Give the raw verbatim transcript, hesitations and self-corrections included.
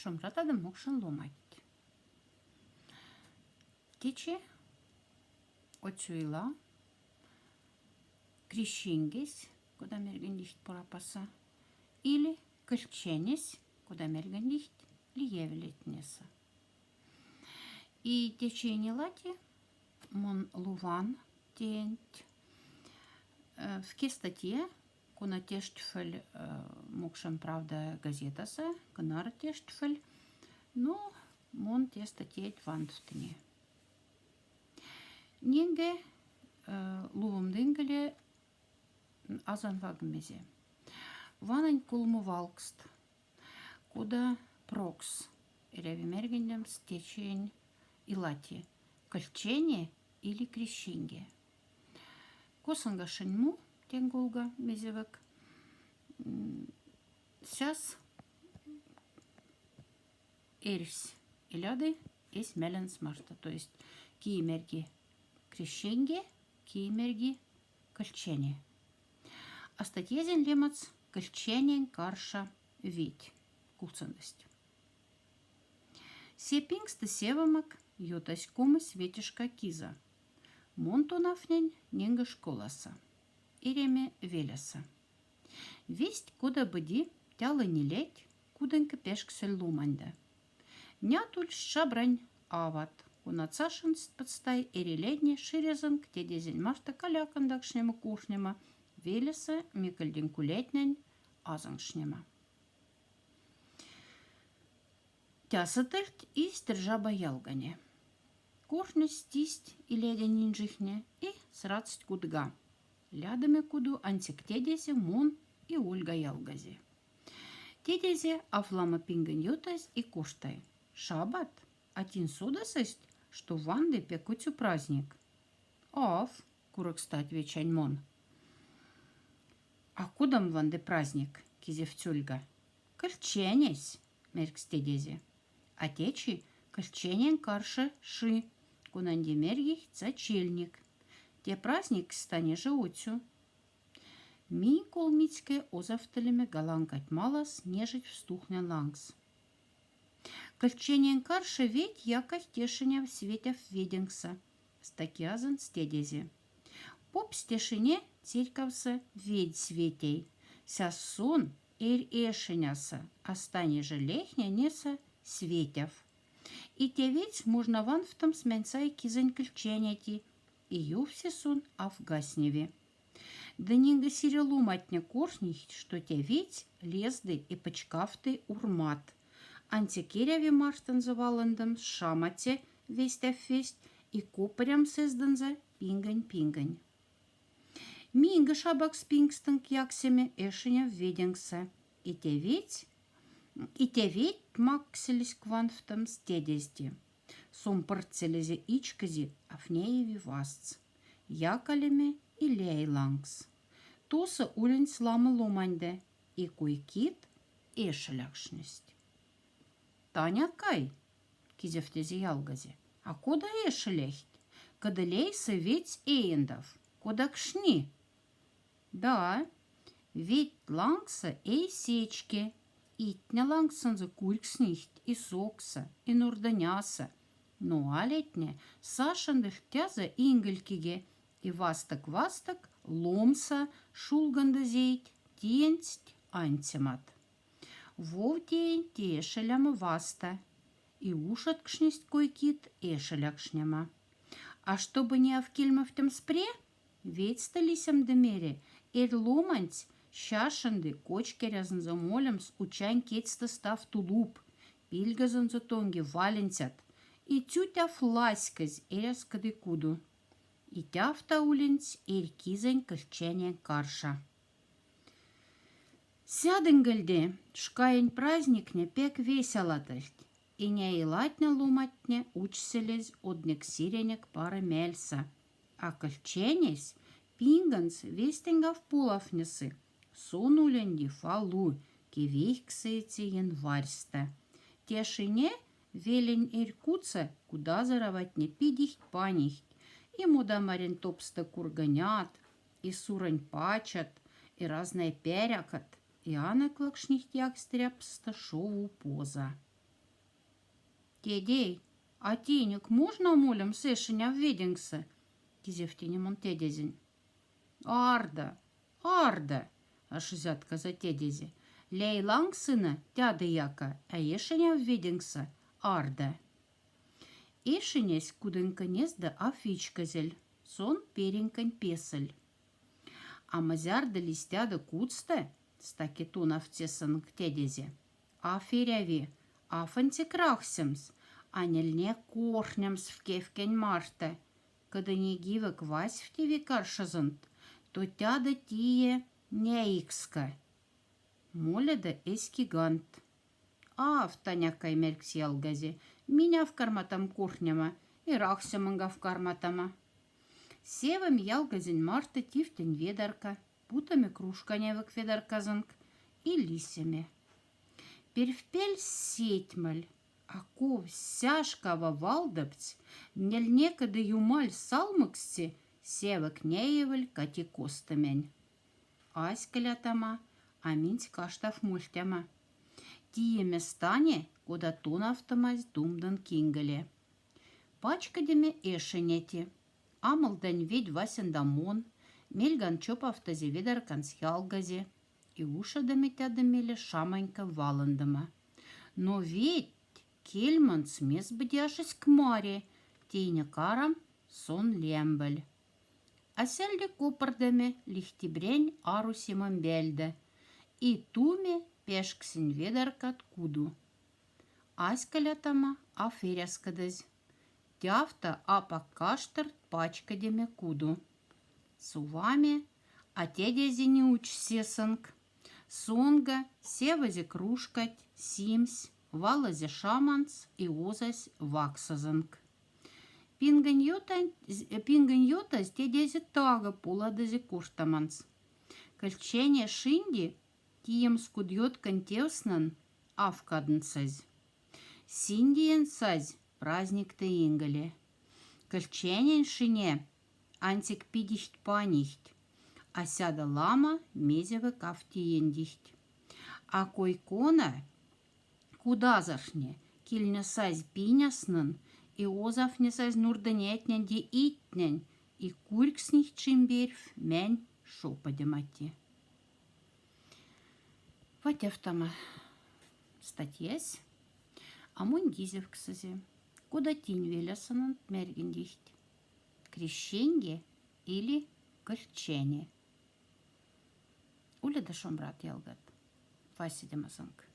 Шумбратада, мокшень ломать. Течи отсюйла крещеньгесь, кода мяргонлихть порапаса, или кольчченесь, кода мяргонлихть лия велетнеса. И течи ини лати мон луван тенть, э, в кестатье, кона тешкфель, э, «Мокшень правда» газетаса, кынар тешкфель, но мон тестатьеть вандфтни. Нинге, э, лувом дынгеле азан вагмезе. Ванань кулму валкст, кода прокс эряви мяргонемс течи ини лати: кольччене или крещеньге. Косонга шень му тень гулга мезевек. М, сяс эрьсь иляды эсь мяльнс марта. То есть кие мярги крещеньге, кие мярги кольччене. А статьязень лемоц «Кольчченень карша веть» кулцендость. Се пингстэ севомок ютась кумыс ветешка киза. Мон тонафнень нинге школаса, эряме велеса. Весть кода быди тялынь илять кудонька пешксель ломаньда. Нят ульшт шабрань ават, кона сашенст пацтай эрилядне ширезонк тядязень марта каля кандакшнема-куршнема велеса мекольдень кулятнень азонкшнема. Тяса тырть истер жаба ялгане. Куршнесь стисть илядень инжихне и сратсть кудга. Лядоме куду ансяк тядязе, мон и Ольга ялгазе. Тядязе аф лама пингонь ютась и коштай: «Шабат, а тинь содасасть, што ванды пекуцю праздник?» «Аф», — курок стать вечань мон. «А кодам ванды праздник?» — кизефть Ольга. «Кольчченесь», — мяркс тядязе. А течи кольчченень карше ши, конанде мяргихть сочельник. Те праздникс станеже отсю. Ми колмицьке озавтылеме галан кадь малас нежить встухнень лангс. Кольчченень карше веть яков тешеняв светяв веденкса, стакязын стедезе. Попс тешене церькавса ведь светей. Сяс сон эрь эшеняса, а станеже лехненеса светяв. И те ведь можно ванфтомс менсай кизонь кольчченети, и ювсе сон афгасневи. Ды нинге сире ломатне корхнихть, што те ведь лезды и пачкавты урмат. Анце керяви мартонза валандомс шамаце вестяв весть и копорямс эздонза пингонь-пингонь. Минге шабакс пингстонк яксеме эшеняв веденкса. И те ведь, и те ведь макселесь кванфтомс тедезди. Сом пыртселезе ичкози, афнееви вастс. Якалеме и ляй лангс. Тосо улинсь лама ломаньде, и куйкит эшелякшность. Таня кай, кизефтезе ялгазе. А кода эшелехть? Кадылейсы ведь эендав. Кодакшни? Да, ведь лангса эй сечке. Итне лангсонза курькснихть и сокса, и нурдоняса. Но алетне сашандыхтяза инголькиге, и васток-васток ломса шулганда зейть тиенцть анцемат. Вов тиень тешеляма васта, и ушаткшнесть кой-кит эшелякшнема. А штобы не авкельмавтемс пре, ведьста лисемдемере, эрь ломанць сяшанды кочкерязынза молемс учань кецта став тулуп, пильгазонза тонги валенцят, и тютяв ласьказь эряскады куду. И тяфта улинсь эрь кизонь кольчченень карша. Сядынгольде шкаень праздникне пяк весялатольть, и няй латьна ломатьне учселезь однек сиренек пара мяльса. А кольчченесь пингонс вестеньгав полафнесы. Сон улянди фалу, ки вейксеце январьста. Тяшине велень эрь куца кудазораватьне пидихть-панихть, и модамарень топста курганят, и сурань пачат, и разнай пярякат, и анаклакшнихть якстеряпста шову поза. Тедей, а тиньык можна мольмс эшеняв веденьгсӧ? — кизефтини мон тедезень. — Ар да, ар да, — ошиз атказа тедези. — Лей ланг сына тяды яка, а эшеняв веденьгсӧ ар да. Эшенесь кудӧнкӧ незда ав вичкозель, сон перенькань песыль. А мзярда листяда кудста, стаки тонавтсесынк тедези. Аф эряви, аф ансик рахсемс, а нельне корхнемс вкевкень марта, кодӧни гивӧк васьфтеви каршозонт, то тяда тие няикска. Моляда эсь кигант. Аф, Таня кай, меркс ялгази, минь аф карматам корхнема, и рахсемонг аф карматама. Севам ялгазень марта тифтень ведарка, путаме кружка невык ведарказонк и лисеме. Перьфпель сетьмоль, а ков сяшкава валдыптсь, нель некоды юмаль салмыксти, севык няеволь кати костымень. Ась калятама, а минсь каштав мольтяма. Тиеме стане, кода тонавтомась думдын кингеле. Пачкодеме эшеняти. Амолдань ведь васенда мон, мельган чопавтази ведарканс ялгази, и ушедеме тяда меле шаманька валандома. Но ведь кельмонц мес быдяшеськ маре, тейне карам сон лямбаль. Асяльде копордеме лихтибрянь арусемам бяльда, и туме пяшксень ведаркат куду. Ась калятама аф эряскодозь. Тявта апак каштырт пачкодеме куду. Суваме, а тядязи не учсесынк. Сонга сявозе кружкать, симсь, валозе шаманц и озась ваксозынк. Пингонь ётань, пингонь ётазь тядязи тага поладозе куртаманц. Кольччане шинди тиемс кудъётконь тевснон аф каднсазь. Синдиен сазь праздникте ингеле. Кольччанень шине ансик пидихть-панихть, а сяда лама мезеве кафтиендихть. А кой-кона кудазаршне кильне сазь пиняснын и озафне сазь нурдынятненди иттнень и курькснихть шимберьф мянь шоподемати. Ватевтама статьясь, а монь гизевксозе, кода тинь велясононт мяргендихть: крещеньге или кольччане. Уледа шумбрат, ялгат. Васидема сынк.